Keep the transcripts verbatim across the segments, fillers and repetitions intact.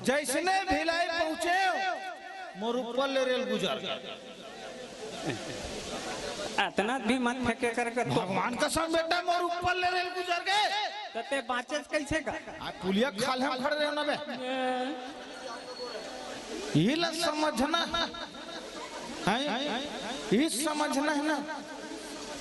जइसने भिलाई पहुंचे, मोर ऊपर ले रेल गुजर गे। अतना भी मत फेंके करके तो। भगवान कसम बेटा, मोर ऊपर ले रेल गुजर गे। त ते बाँचेस कइसे का? आ पुलिया खाल्हे म खड़े रहे ना बे। ये ला समझना है, ये समझना है ना।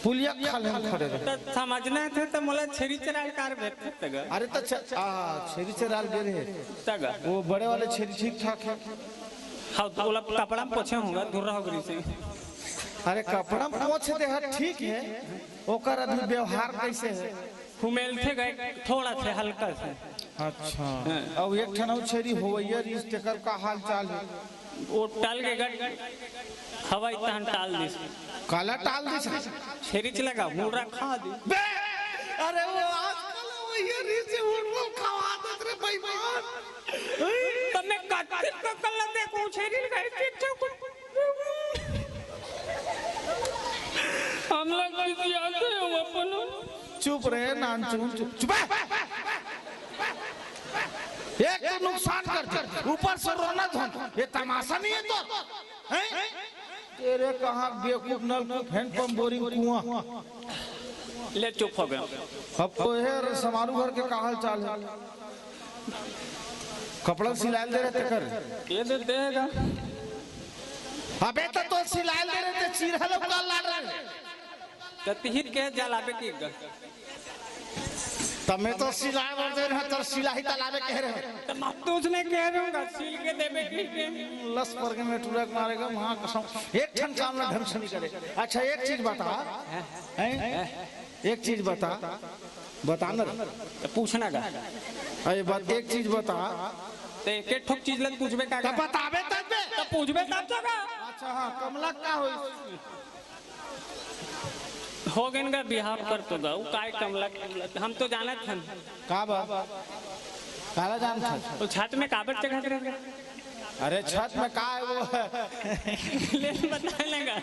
पुलिया खाल्हे म खड़े रहे। त समझना हे त मोला छेरी चराय ल कार भेजते तगा। अरे त छ-, आ, छेरी चराय ल गे रहे। तगा। वो बड़े वाले छेरी ठीक ठाक हे। हाँ, त ओला कपड़ा म पोछे होंगा, धुर्रा हो गई से। अरे कपड़ा म पोछ दे हे, ठीक हे। ओकर अभी व्यवहार कइसे हे? हुमेलथे गए थोड़ा से, हल्का से। अच्छा। हाँ। अउ एक ठन अउ छेरी होवइया रिहिस, तेकर का हाल चाल हे? वो टल के गट हवाई तहन टाल दिस। काला टाल दिस? छेरी चला गा, मुर्रा खा दी। बे! अरे वो आजकल होवइया रिहिस, मुर्रा खवा देत रे बेईमान। त मैं कत्थित को कल्ला देखूं, छेरी घर के चौक। हम लोग किसी आते हैं अपन। चुप रे नानचुन, चुप, चुप। एक तो नुकसान कर दे, ऊपर से रोना धोना, ये तमाशा नहीं है तो, हैं? तेरे कहाँ बेवकूफ, नलकूप, हैंडपंप, बोरिंग, कुआं। ले चुप हो गया। अब तो हे समारू घर के का हाल चाल हे? कपड़ा सिलाय ल दे रहे तेकर। ये दे देगा। अबे त तो सिलाय ल दे रहे ते चीरहा लोग का लाड रहे। त तिहिर के जलाबे की ग। त मैं तो सिलाय बर दे रहे, तोर सिलाही तलाबे कहे रहे। त मैं तो उसने कहे रहूंगा, सिल के देबे की के। लस पर के मैं टुरक मारेगा, माँ कसम। एक ठन काम ना ढंग से नहीं करे। अच्छा, एक चीज बता, हैं? एक चीज बता, बता ना रे। त पूछना का? अरे बात, एक चीज बता। त एक एक ठोक चीज ल पूछबे का? त बताबे तब बे। त पूछबे तब तो का? अच्छा हाँ, कमला का होइस? हो गेन गा बिहाव कर तो गा, उ काय कमला, कमला, हम तो जानत हन। का बा? काला जानत हन? तो छत में काबर चघत रहे? अरे छत में का हे वो? ले बताए ना गा।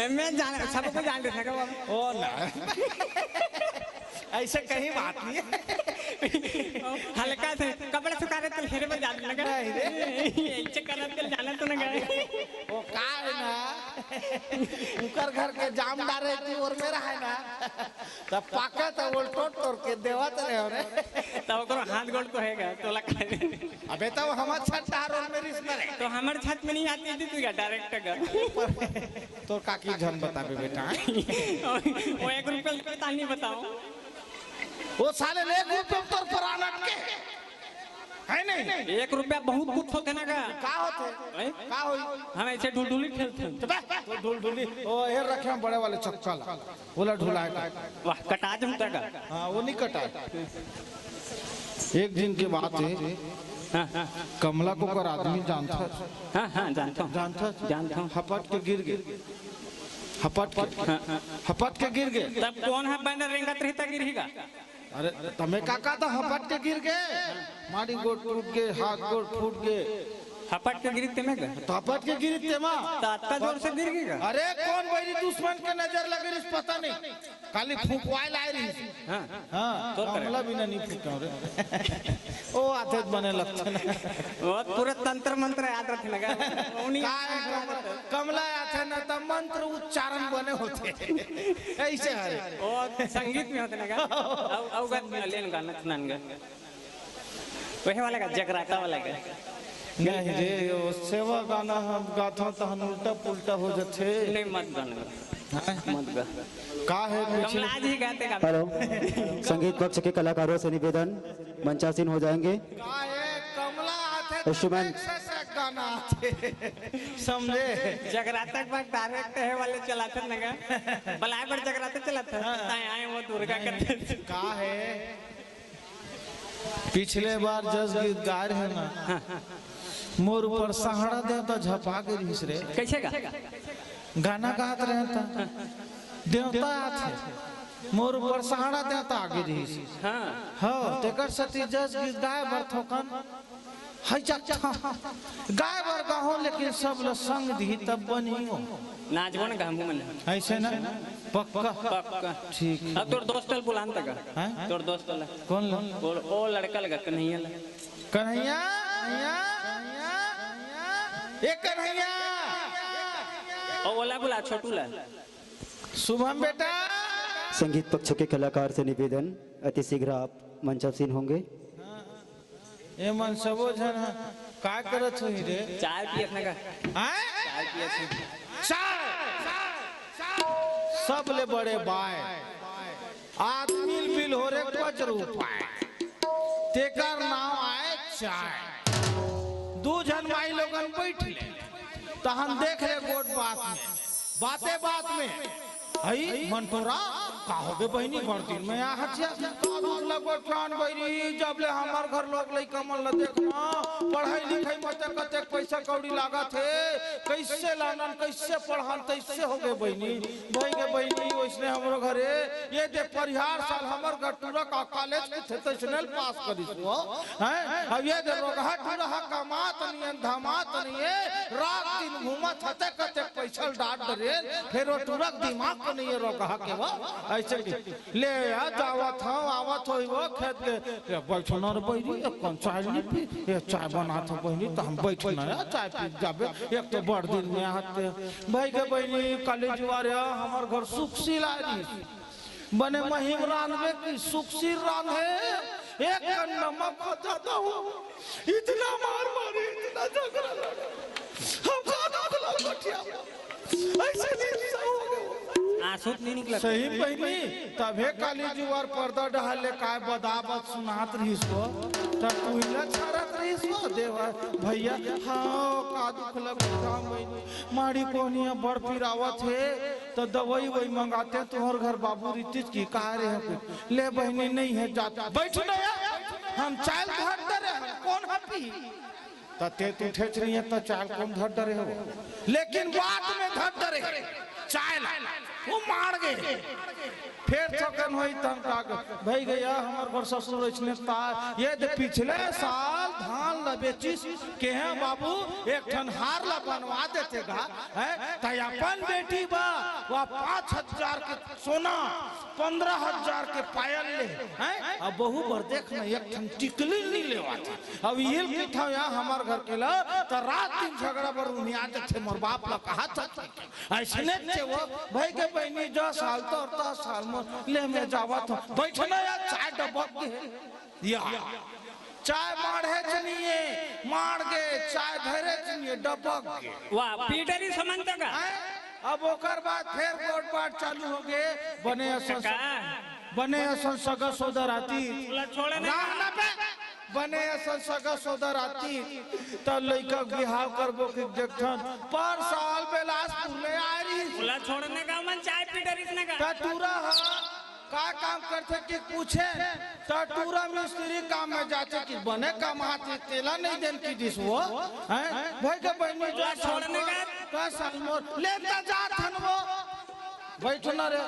मैं जान, सबको जान लेथे का बाबू। ओ ना। ऐसे कहीं बात नहीं है। हल्का से कपड़ा सुखा रहे तो हेरे में जाने लगा। नहीं रे। ऐसे करत के जाना तो ना गए। वो का है ना, उकर घर के जाम डारे की ओर में रहा है ना, तब पाका तो वो टोट टोर के देवत रहे हो रे। तब ओकरो हाथ गोड़ तो हैगा, तोला खाए। अबे तो हमर छत डार ओर में रिस में रहे। तो हमर छत में नहीं आती थी तुझे डायरेक्ट का। तोर काकी झन बताबे बेटा। वो एक रुपया लेता नहीं बताओ। वो साले एक रुपया तोर पर आनट के। है नहीं? एक रुपया बहुत कुछ होथे ना का? का होथे? हैं? का होई? हम ऐसे ढुलढुली खेलते हैं। तो बे, तो ढुलढुली। ओ, ये रखे हम बड़े वाले चक्का ला। ओला ढुलाए का। वाह, कटा जमता का? हाँ, वो नहीं कटा। एक दिन के बात है, हाँ, हाँ। कमला को कर आदमी जानता है। हाँ, हाँ, जानता हूँ। जानता है? जानता हूँ। हपट के गिर गे। हपट के। हाँ, हाँ। हपट के गिर गे। तब कौन है बैनर रेंगत रही त गिरही गा? अरे, तमे का का तो हपट के गिर गे। माड़ी गोड़ टूट गे, हाथ गोड़ फूट गे। हपट के गिरी तेमे गा? तो हपट के गिरी तेमा। तो अतना जोर से गिर गे गा? अरे, कौन बैरी दुश्मन के नजर लगे रिस पता नहीं। खाली फुकवाए लाए रहिस। हाँ। हाँ, तोर करे। कमला बिना नहीं फुकाओ रे। ओ आथे त बने लगथे ना। वो पूरा तंत्र मंत्र याद रखे लगा। उनी का है, कमला, कमला आथे ना त मंत्र उच्चारण बने होथे। ऐसे हरे। वो संगीत में होथे लगा। अउ, अउ गा, लेन गाना सुनान गा। वही वाला का, जगराता वाला का। नहीं रे, वो सेवा गाना हम गाथन तहन उल्टा पुल्टा हो जाथे। नहीं, मत गाना। हैं? मत गा। का है पीछे? कमला जी गाते गा। हेलो, संगीत पक्ष के कलाकारों से निवेदन, मंचासीन हो जाएंगे। का है? कमला आथे त इंस्ट्रूमेंट। एक से एक गाना आथे। समझे? जगराता के बाद डायरेक्ट है वाले चलाथे ना गा। बलाए बर जगराता चलाथे। हाँ। ताए आए वो दुर्गा का। का है? पिछले बार जस गीत गाए रहे ना, मोर ऊपर सहाड़ा देवता झपा के रहिस रे। कैसे गा? गाना गात रहे त देवता आथे, मोर ऊपर सहाड़ा देवता आगे रहिस। हाँ। हो, तेकर सेती जस गीत गाए बर थोकन है जगता। गाए बर गाहो, लेकिन सब ल संग दिही तब बनी हो। नाचबो न गाबो मन। ऐसे ना? पक्का? पक्का। ठीक है। अब तोर दोस्त ल बुलान तक। हैं? तोर दोस्त ल। कौन ला? वो, वो लड़का लगा कन्हैया ला। कन्हैया, कन्हैया, ए कन्हैया। और ओला बुला, छोटू ला। शुभम बेटा। संगीत पक्ष के कलाकार से निवेदन, अति शीघ्र आप मंचासीन होंगे। ए मन सबो झन ह, का करत होही रे? चाय पियत ना का? हैं? चाय पियत ही। चाय, सबले बड़े बाय, आदमी बिल हो रे पच रुपए, तेकर नाव आय चाय। दू झन माई लोगन बैठ ले, तहन देख ले गोठ बात में, बाते बात में। हई मंटोरा, का होगे बहिनी, बड़ दिन में आहत या? का दुख लगो चान बहिनी, जब ले हमर घर लोग लइका मन ल देखना, पढ़ाई लिखाई में ते कतेक पैसा कौड़ी लागत हे, कैसे लानन, कैसे पढ़ान, तैसे होगे बहिनी। भई गे बहिनी, वैसने हमरो घरे, ये दे परिहार साल हमर घर टूरा का कॉलेज के थे, तैसने ल पास करिस वो, हैं? अब ये दे रोगहा टूरा हा कमात नहीं है, धमात नहीं है, रात दिन घूमत हते कतेक पैसा ल डाट डरेन, फिर वो टूरा के दिमाग को नहीं है रोगहा के वो, ऐसे की। ले आ, जावत हव, आवत होई वो खेत के। ए, बैठ न रे बहिनी, ए, कौन चाय नहीं पी? ए, चाय बनात हव बहिनी, त हम बैठ न या, चाय पी जाबे। एक तो बड़ दिन में आते। भई गे बहिनी, कॉलेज वाले, हमर घर सुखसी ला रही। बने महीम रांधबे कि सुखसी रांधे, एक कन नमक हो जाता हो। इतना मार मारी, इतना झगड़ा लड़ा। हम का दुख लग बठिया। ऐसे नहीं हो गए। आंसू तो नहीं निकला। सही बहिनी, तभे काली जुआर पर्दा डहार ले काय बदाबत सुनात रहिस को, त तुहिला छारत रहिस को देवा भैया। हाँ, का दुख लग काम बहिनी, माड़ी कोनिया बड़ पिरावत हे, त दवाई वई मंगाते तुहर घर बाबू रितिज की कहा रे हको। ले बहिनी नहीं है जात, बैठ न या, हम चाय धर दे रहे, हम कौन ह पी? त ते तू ठेच नहीं है, त चाय कौन धर डरे हो? लेकिन बाद में धर डरे, चाय ला, वो मार गए। फिर थकन होई तन का भई गे या, हमर घर ससुर इसने ता, ये दे पिछले साल धान ला बेचिस, के हैं बाबू, एक ठन हार ला बनवा देते गा, हैं? त अपन बेटी बा, वह पाँच हजार के सोना, पन्द्रह हजार के पायल ले, हैं? अब बहू बर देख न, एक ठन टिकली नहीं लेवा था। अब ये किथा या हमर घर के ला, त रात दिन झगड़ा बर उनिया देथे, मोर बाप ला कहा था। ऐसने थे वो, भई गे बहिनी, जा साल तो और ता साल में ले मैं जावा था। बैठ न या, चाय डबक गे। या। चाय माढ़े च नहीं है, माढ़ गे, चाय धरे च नहीं है, डबक गे। वाह, पीटरी समझ तक। हैं? अब ओकर बाद फिर गोठ बात चालू हो गे। बने असन का? बने असन सगा सोदर आती। बोला छोड़े ना। ना, ना बे। बने असन सगा सोदर आती। त लइका के बिहाव करबो कि देखथन। पर साल बेलासपुर ले आय रही। बोला छोड़ने का मन चाय पीटरी ने का। त टूरा ह का काम करथे कि पूछे, त टूरा मिस्त्री काम में जाथे कि बने कमाथे, तेला नहीं देन कि दिस वो, हैं? भई गे बहिनी, जा छोड़ने का। का साल मोर लेता जात हन वो। बैठ न रे,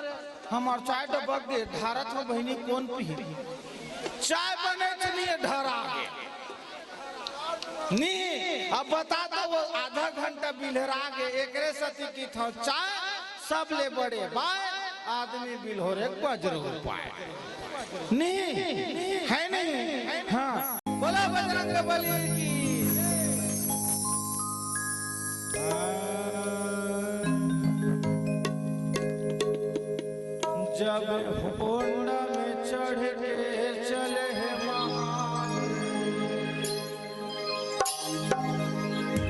हमर चाय डबक गे, ढारत हो बहिनी, कौन पी? चाय बने च नहीं है, ढरा गे। नहीं, अब बता तो वो आधा घंटा बिलहरा गे, एकरे सती की था चाय सबले बड़े बाय, आदमी बिल हो रे बजर उपाय। नहीं, है नहीं? हाँ। बोला बजरंग बली की। जब होंडा में चढ़ के चले हैं महान,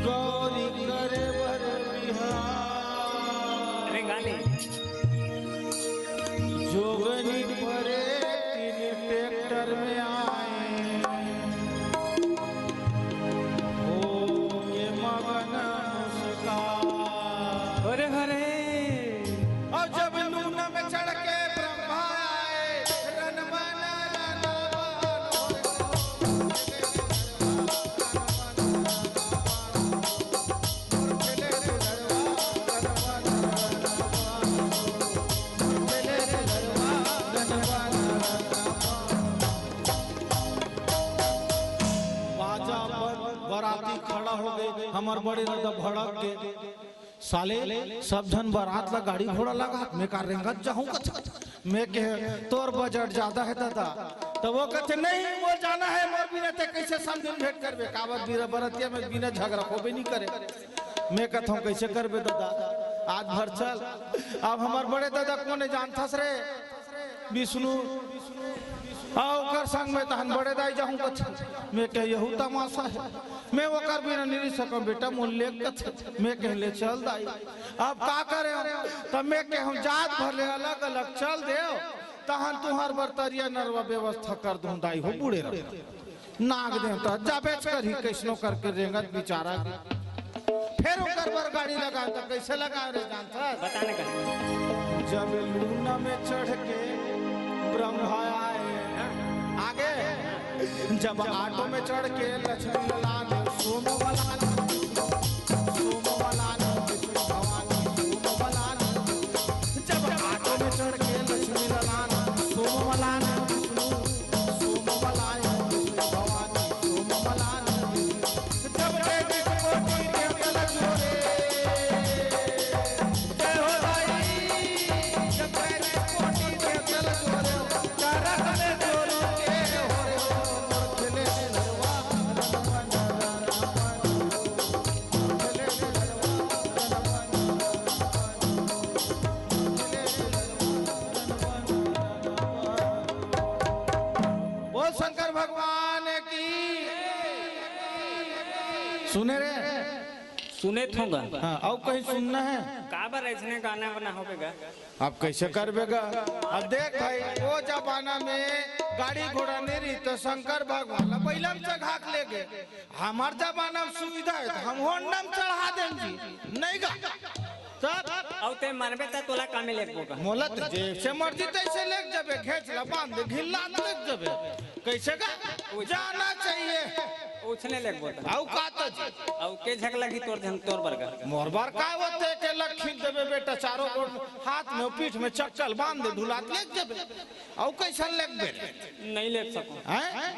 गौरी करे बर बिहार। अरे गाली। जोगनी परे तीन ट्रैक्टर में आए, हो के मगन मुस्कान। अरे हरे। और जब लूना में चढ़ के ब्रह्मा आए, रन बन रन बन। बाजा बराती खड़ा हो गए, हमर बड़े दादा भड़क के साले, सब झन बरात ला गाड़ी घोड़ा लगा, मैं का रेंगत जाहूं कथे। मैं कहे, "तोर बजट जादा हे दादा।" त वो कथे, "नहीं, मोर जाना हे, मोर बिना ते कइसे समधिन भेंट करबे? काबर बिना बरतिया में बिना झगरा होबे नहीं करे।" मैं कथंव, "कइसे करबे दादा, आज भर चल।" अब हमर बड़े दादा कोन हे जानथस रे? विष्णु। आ ओकर संग में तहन बड़े दाई जाहूं कथे। मैं कहे, "यहू तमाशा हे।" मैं ओकर बिना नहीं रह सकंव बेटा, मोर लेग कथे। मैं कहे, "ले चल दाई।" अब का करे? त मैं कहे, "जात भर ले अलग-अलग चल देव, तहन तुंहर बर तरिया नरवा व्यवस्था कर दूं दाई हो, बूढ़े रह।" नाग देवता जाबेच करही, कइसनो करके रेंगत बिचारा के। फेर ओकर बर गाड़ी लगा, त कइसे लगा रे जानथस? बता ना कहे। जब लूना में चढ़ के ब्रह्मा आए, आगे जब ऑटो में चढ़ के लक्ष्मी ललान, सोम वलान, सोम वलान, विष्णु भवानी, सोम वलान। जब ऑटो में चढ़ के लक्ष्मी ललान, सोम वलान, विष्णु, सोम वलान, भवानी, सोम वलान। जब तेतीस कोटि देवतल जोरे, जय हो दाई। जब तेतीस कोटि देवतल जोरे, करक में जोरू के हो रे हो, मोर खेले दिलवा, रन मन, रन मन। बोल शंकर भगवान की। सुने रे? सुने थोंगा। हाँ, अउ कहीं सुनना हे? काबर अइसने गाना बना होबे गा? अब कइसे करबे गा? अब देख भाई, वो जमाना में गाड़ी घोड़ा नहीं रही त शंकर भगवान ला बइला में चघा के ले गे। हमर जमाना में सुविधा हे, त हम होंडा में चढ़ा देन जी, नहीं गा? तब अउ ते मरबे त तोला का में लेगबो गा? मोला त जइसे मर्जी तइसे लेग जबे, घेंच ला बांध दे, घिल्ला त लेग जबे। कइसे गा? जाना चाहिए। ओइसने लेगबो त। अउ का त जी? अउ के झक लगही तोर झन, तोर बर गा? मोर बर का होथे के लग खींच देबे बेटा, चारों गोड़ हाथ में, पीठ में चक्कल बांध दे, ढुलात लेग जबे। अउ कइसन लेगबे? नहीं लेग सकंव। हैं?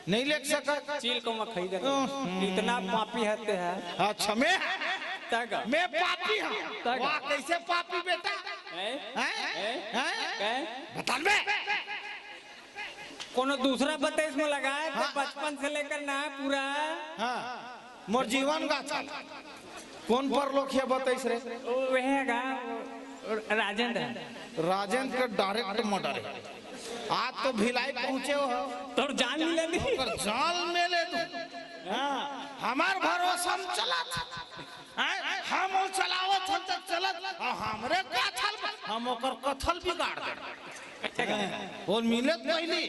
नहीं लेग सकत। चील कौवा खरीदे। हम्म। इतना पापी हते है। अच्छा, मैं? तग। मैं पापी हंव? तग। वाह, कइसे पापी बेटा? हैं? हैं? हैं? हैं? हैं? बता बे। कोनो दूसरा बतइस में लगाए, त हाँ। बचपन से लेकर ना पूरा। हाँ। मोर जीवन गाथा। कोन परलोकिया बतइस रे? ओ, वह गा, ओ, राजेंद्र। राजेंद्र के direct murder हे। आज तो भिलाई पहुंचे हो। तोर जान मिले नहीं। ओकर जान मिले तू। हाँ, हमर भरोसा में चलत। हैं? हम वो चलावत हन त चलत। आ, हमरे कथल, हम ओकर कथल बिगाड़ दे। अच्छा, और मिलत पहिली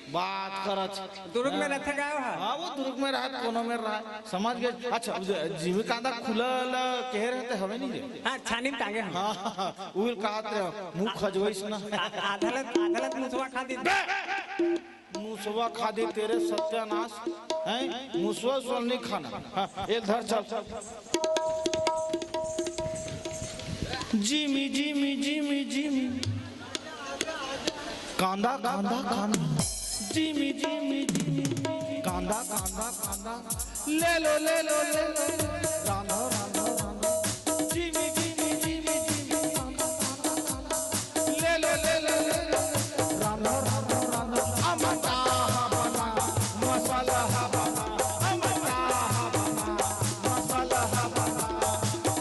बात करत। दुर्ग में रथे गा हो? हाँ, वो दुर्ग में रहत, कोनो में रहत, समझ गे। अच्छा, ज-, जीवी कांदा खुलल केहे रहते हवे नहीं रे? हाँ, छानी में टांगे हम। हाँ, हाँ, हाँ, उहिल कहत रहे, मुंह खजवइस ना। आ-, आधा लत, आधा लत मुसवा खा दी। बे! मुसवा खा दी तेरे सत्यानाश, हैं? मुसवा सोल नहीं खाना। हाँ, एक धर चल। जिमी, जिमी, जिमी, जिमी। कांदा, कांदा, कांदा। जिमी, जिमी, जिमी। कांदा, कांदा, कांदा। ले लो, ले लो, ले लो। रांधो, रांधो, रांधो। जिमी, जिमी, जिमी, जिमी। कांदा, कांदा, कांदा। ले लो, ले लो, ले लो। रांधो, रांधो, रांधो। अमटा बना, मसाला बना। अमटा बना, मसाला बना।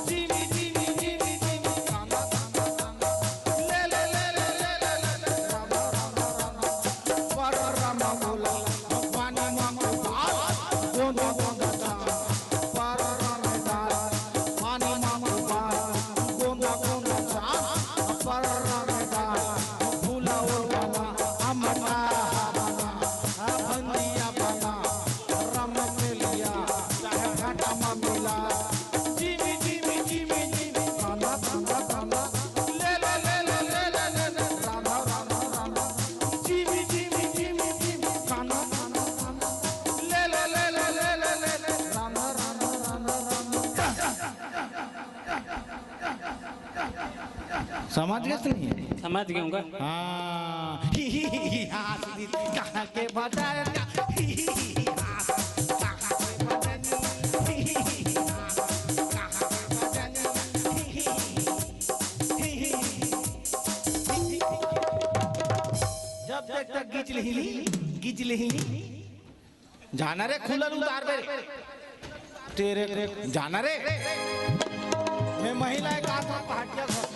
जिमी, जिमी, जिमी, जिमी। कांदा, कांदा, कांदा। ले लो, ले लो, ले लो, ले लो। रांधो, रांधो, रांधो। पर रामा बोला, पानी मांगो बाल, गोंदा गोंदा चाल, पर रामे डाल, पानी मांगो बाल, गोंदा गोंदा चाल, पर रामे डाल, भूला और बना, अमटा बना, भंगिया बना, रम के लिया, चाहे घाटा में मिला। जिमी, जिमी, जिमी, जिमी, कांदा, कांदा, कांदा। ले लो, ले लो, ले लो, ले लो, रांधा, रांधा, रांधा। जिमी, जिमी, जिमी, जिमी, कांदा, कांदा, कांदा। ले लो, ले लो, ले लो, ले लो, रांधा, रांधा, रांधा, रांधा। समझ गए कि नहीं? समझ गए होंगे। हाँ। ही, ही, ही, ही, हाँ, सीधी, कहाँ के बाजार का? ही, ही, ही, ही, हाँ, कहाँ के बाजार? ही, ही, ही, ही, हाँ, कहाँ के बाजार? गिजलही, गिजलही। जाना रे खुलल उतार बे। तेरे जाना रे। मैं महिला एक आस पहाटिया घर।